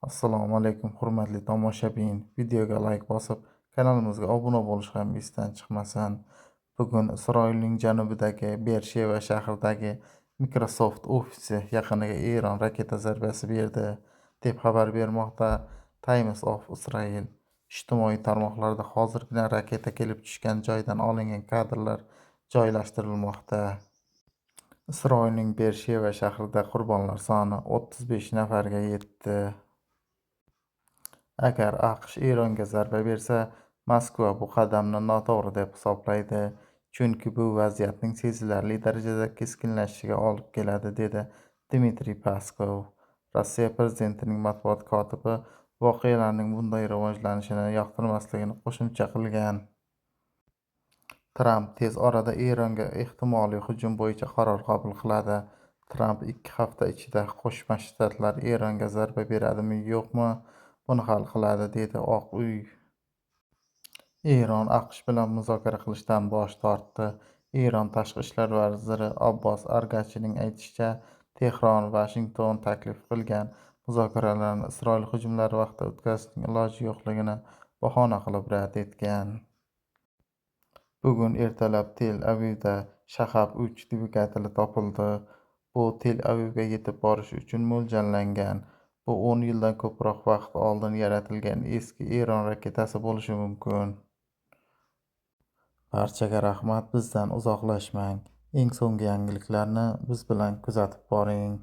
Assalomu alaykum, hurmatli tomoshabin. Videoga layk bosib, kanalimizga obuna bo'lish ham esdan chiqmasin. Bugun Isroilning janubidagi Beersheva shahridagi Microsoft ofisi yaqiniga Eron raketa zarbasi berdi, deb xabar bermoqda Times of Israel. Ijtimoiy tarmoqlarda hozirgina raketa kelib tushgan joydan olingan kadrlar joylashtirilmoqda. Isroilning Beersheva shahrida qurbonlar soni 35 nafarga yetdi. Agar AQSh Eronga zarba bersa, Moskva bu qadamni noto'g'ri deb hisoblaydi, chunki bu vaziyatning sezilarli darajada keskinlashishiga olib keladi, dedi Dmitriy Peskov. Rossiya prezidentining matbuot kotibi voqealarning bunday rivojlanishini yoqtirmasligini qo'shimcha qilgan. Tramp tez orada Eronga ehtimoliy hujum bo'yicha qaror qabul qiladi. Tramp 2 hafta ichida Qo'shma Shtatlar Eronga zarba beradimi, yo'qmi, buni hal qiladi, dedi Oq uy. Eron AQSh bilan muzokara qilishdan bosh tortdi. Eron tashqi ishlar vaziri Abbos Argachining aytishicha, Tehron Vashington taklif qilgan muzokaralarni Isroil hujumlari vaqtida o'tkazishning iloji yo'qligini bahona qilib rad etgan. Bugun ertalab Tel-Avivda Shahab-3 dvigateli topildi. Bu Tel-Avivga yetib borish uchun mo'ljallangan. Bu 10 yildan ko'proq vaqt oldin yaratilgan eski Eron raketasi bo'lishi mumkin. Barchaga rahmat, bizdan uzoqlashmang, eng so'nggi yangiliklarni biz bilan kuzatib boring.